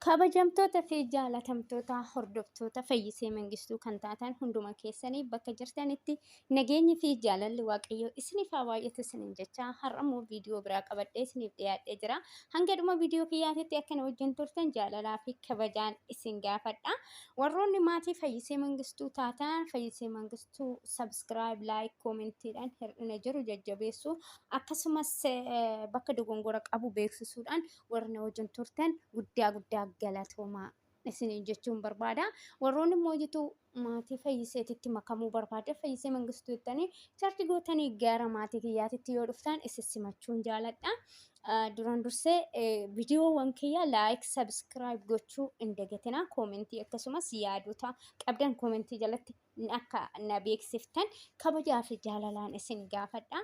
Kabajamtoota fi jaalatamtoota hordoftoota Fayyisee Mangistuu kan taatan hunduma keessanii bakka jirtanitti nageenyi fi jaalalli Waaqayyoo isiniif haa baay'atu isiniin jecha har'ammoo viidiyoo biraa qabadhee isiniif dhiyaadhee jira. Hanga dhuma viidiyoo kiyyaatitti akka na wajjin turtan jaalalaa fi kabajaan isin gaafadha. Warroonni maatii Fayyisee Mangistuu taatan Fayyisee Mangistuu subscribe, like, koomentiidhaan hir'ina jiru jajjabeessuu akkasumas bakka dogongora qabu beeksisuudhaan warri na wajjin turtan guddaa guddaa galatoomaa isiniin jechuun barbaada. Warroonni immoo jitu maatii Fayyiseetitti makamuu barbaada. Fayyisee Mangistuu jettanii charti gootanii gara maatii kiyyaatitti yoo dhuftan isin simachuun jaaladha. Duraan dursee viidiyoowwan kiyya laayik sabiskiraayib gochuu hin dagatinaa. Koomentii akkasumas yaadota qabdan koomentii jalatti akka na beeksiftan kabajaa fi jaalalaan isin gaafadha.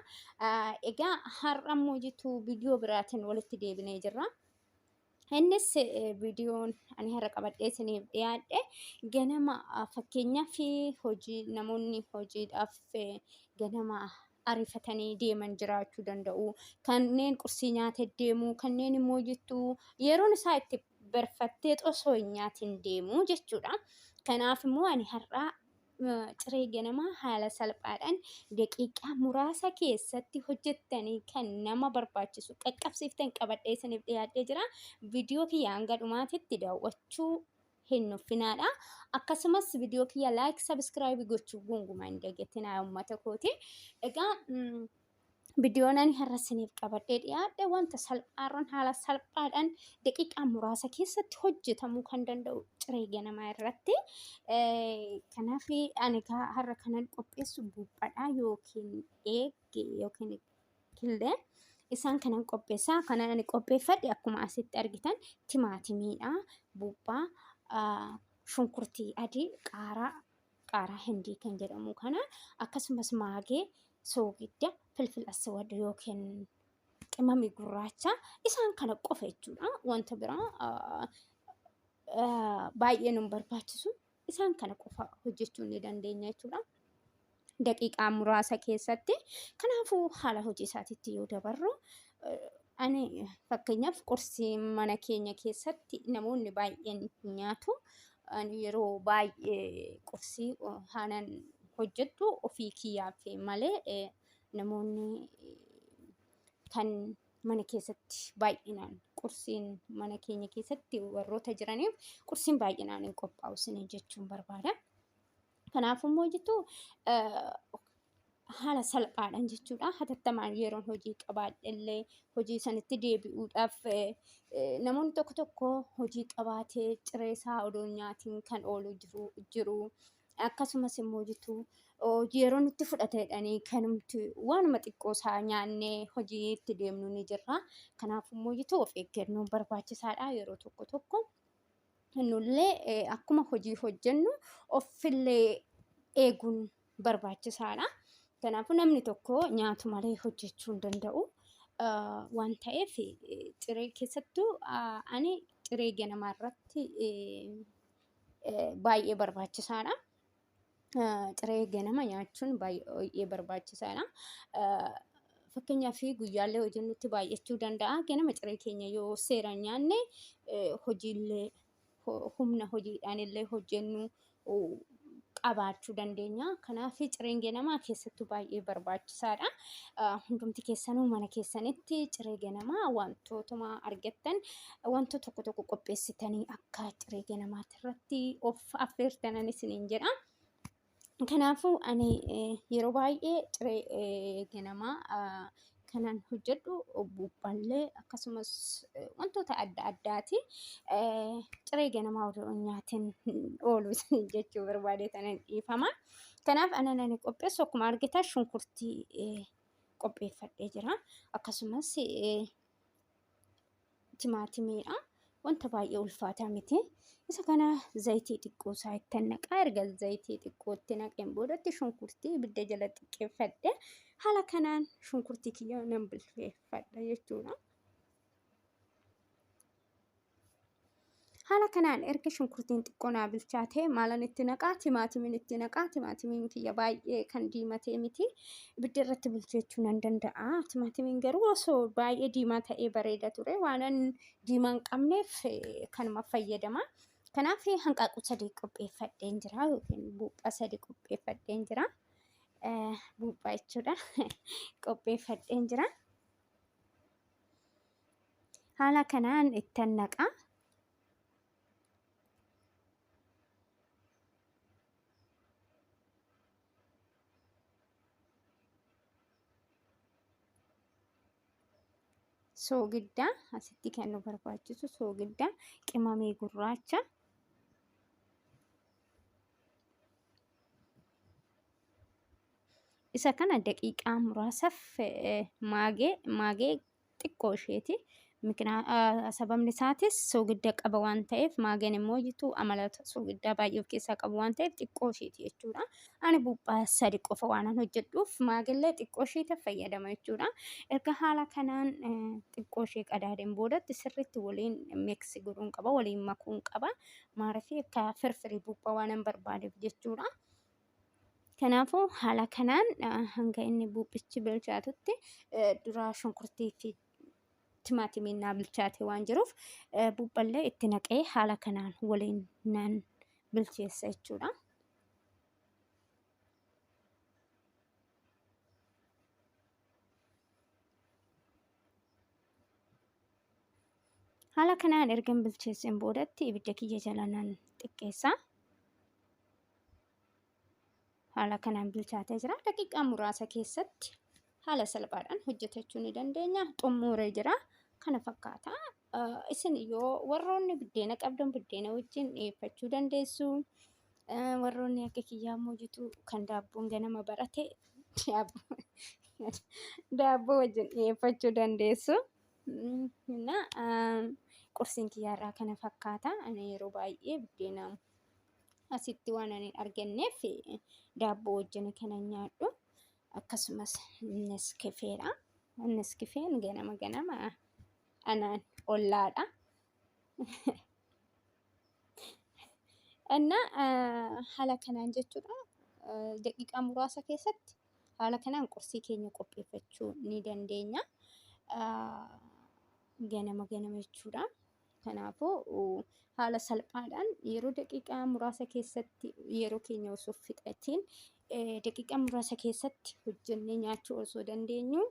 Egaa har'a immoo jitu viidiyoo biraatiin walitti deebinee jirra. Innis viidiyoon ani har'a qabadhee isiniif dhiyaadhe ganama fakkeenyaaf hojii namoonni hojiidhaaf ganama ariifatanii deeman jiraachuu danda'u. Kanneen qursii nyaatee deemu, kanneen immoo jettu yeroon isaa itti barfattee osoo hin nyaatin deemu jechuudha. Kanaaf immoo ani har'aa ciree ganamaa haala salphaadhaan daqiiqaa muraasa keessatti hojjettanii kan nama barbaachisu qaqqabsiiftan qabadhee isiniif dhiyaadhee jira. Viidiyoo kiyya hanga dhumaatitti daawwachuu hin nuffinaadha. Akkasumas viidiyoo kiyya laayik sabiskiraayibii gochuu gonkumaa hin dagatinaa uummata kooti. Egaa Viidiyoon ani har'a isiniif qabadhee dhiyaadhe wanta salphaarran haala salphaadhaan daqiiqaa muraasa keessatti hojjetamuu kan danda'u ciree ganamaa irratti. Kanaaf ani har'a kanan qopheessu buuphaadha yookiin eegge yookiin killee isaan kanan qopheessa. Kanan ani qopheeffadhe akkuma asitti argitan timaatimiidha, buuphaa, shunkurtii adii, qaaraa qaaraa hindii kan jedhamu kana akkasumas maagee, soogidda, filfil aswad yookiin qimamii gurraacha isaan kana qofa jechuudha. Wanta biraa baay'ee nun barbaachisu isaan kana qofa hojjechuu ni dandeenya jechuudha. Daqiiqaa muraasa keessatti. Kanaafuu haala hojii isaatiitti yoo dabarru ani fakkeenyaaf qursii mana keenya keessatti namoonni baay'een nyaatu. Ani yeroo baay'ee qursii haalan hojjedhu ofii kiyyaaf malee namoonni kan mana keessatti baay'inaan qursiin mana keenya keessatti warroota jiraniif qursiin baay'inaan hin qophaa'u isiniin jechuun barbaada. Kanaafuu immoo jettu haala salphaadhaan jechuudha. Hatattamaan yeroon hojii qabaadhellee hojii sanitti deebi'uudhaaf namoonni tokko tokko hojii qabaatee ciree isaa odoo hin nyaatiin kan oolu jiru jiru. Akkasumas immoo jettu hojii yeroo nutti fudhata jedhanii kanumti waanuma xiqqoo isaa nyaannee hojii itti deemnu ni jirra. Kanaafuu immoo jettu of eeggannoon barbaachisaadha yeroo tokko tokko. Nullee akkuma hojii hojjennu offillee eeguun barbaachisaadha. Kanaafuu namni tokko nyaatu malee hojjechuu hin danda'u. Waan ta'eef ciree keessattuu ani ciree ganamaa irratti baay'ee barbaachisaadha. Ciree ganama nyaachuun baay'ee barbaachisaadha. Fakkeenyaaf guyyaallee hojiin nutti baay'achuu danda'a. Ganama ciree keenya yoo seeraan nyaanne hojiillee humna hojiidhaan illee hojjennu qabaachuu dandeenya. Kanaaf cireen ganamaa keessattuu baay'ee barbaachisaadha. Hundumti keessanuu mana keessanitti ciree ganamaa wantootuma argattan wantoota tokko tokko qopheessitanii akka ciree ganamaatti irratti of affeertanan isiniin jedha. Kanaafuu ani yeroo baay'ee ciree ganamaa kanan hojjedhu buuphallee akkasumas wantoota adda addaati. Ciree ganamaa odoo hin nyaatin oolu isiniin jechuu barbaade tanan dhiifama. Kanaaf anan ani qopheessu akkuma argitan shunkurtii qopheeffadhee jira. Akkasumas timaatimiidha. Wanta baay'ee ulfaataa miti. Isa kana zayitii xiqqoo isaa itti naqa. Erga zayitii xiqqoo itti naqeen boodatti shunkurtii ibidda jala xiqqeeffadhe haala kanaan shunkurtii kiyya nan bilcheeffadha jechuudha. Haala kanaan erga shunkurtiin xiqqoo naa bilchaatee maalan itti naqaa? Timaatimiin itti naqaa. Timaatimiin kiyya baay'ee kan diimatee miti. Ibidda irratti bilcheechuu nan danda'a. Timaatimiin garuu osoo baay'ee diimaa ta'ee bareeda ture. Waanan diimaa hin qabneef kanuma fayyadama. Kanaaf hanqaaquu sadii qopheeffadheen jira yookiin buuphaa sadii qopheeffadheen jira. Buuphaa jechuudha qopheeffadheen jira. Haala kanaan ittan naqa. Soogidda asitti kan nu barbaachisu soogidda, qimamii gurraacha, isa kana daqiiqaa muraasaaf maagee maagee xiqqoo isheeti. Sababni isaatis soogidda qaba waan ta'eef maageen immoo jitu amala soogiddaa baay'ee of keessaa qabu waan ta'eef xiqqoo isheeti jechuudha. Ani buuphaa sadi qofa waanan hojjedhuuf maagellee xiqqoo isheeti fayyadama jechuudha. Erga haala kanaan xiqqoo ishee qadaadeen boodatti sirriitti waliin miksi godhuun qaba waliin makuun qaba. Maariif akka firfirii buuphaa waanan barbaadeef jechuudha. Kanaafuu haala kanaan hanga inni buuphichi bilchaatutti dura shunkurtii fi timaatimiin naa bilchaate waan jiruuf buuphallee itti naqee haala kanaan waliin nan bilcheessa jechuudha. Haala kanaan ergan bilcheesseen boodatti ibidda kiyya jala nan xiqqeessa. Haala kanaan bilchaatee jira. Daqiiqaa muraasa keessatti haala salphaadhaan hojjetachuu ni dandeenya. Xumuree jira. Kana fakkaata. Isin yoo warroonni buddeena qabdan buddeena wajjin dhiyeeffachuu dandeessu. Warroonni akka kiyyaa immoo jitu kan daabboon ganama barate daabboo wajjin dhiyeeffachuu dandeessu. Na qursiin kiyyaa irraa kana fakkaata. Ani yeroo baay'ee buddeena asitti waan ani hin arganneef daabboo wajjin kanan nyaadhu. Akkasumas neskefeedha. Neskefeen ganama ganama anaan ollaadha. Innaa haala kanaan jechuudha daqiiqaa muraasa keessatti haala kanaan qursii keenya qopheeffachuu ni dandeenya. Ganama ganama jechuudha. Kanaafuu haala salphaadhaan yeroo daqiiqaa muraasa keessatti yeroo keenya osoo fixatiin daqiiqaa muraasa keessatti hojjennee nyaachuu osoo dandeenyu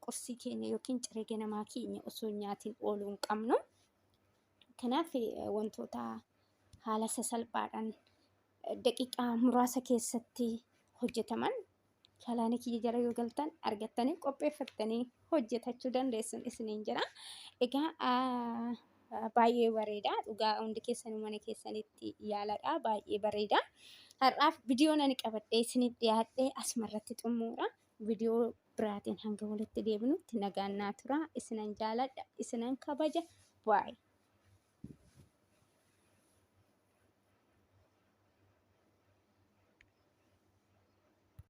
qursii keenya yookiin ciree ganamaa keenya osoo hin nyaatiin ooluu hin qabnu. Kanaaf wantoota haala sasalphaadhaan daqiiqaa muraasa keessatti hojjetaman chaalaanii kiyya jala yoo galtan argattanii qopheeffattanii hojjetachuu dandeessan isiniin jedha. Egaa baay'ee bareeda dhugaa hundi keessanuu mana keessanitti yaaladha baay'ee bareeda. Har'aaf viidiyoon ani qabadhee isiniif dhiyaadhe asumarratti xumuura. Viidiyoo biraatiin hanga walitti deebinutti nagaan naa turaa. Isinan jaaladha, isinan kabaja. Baay'ee.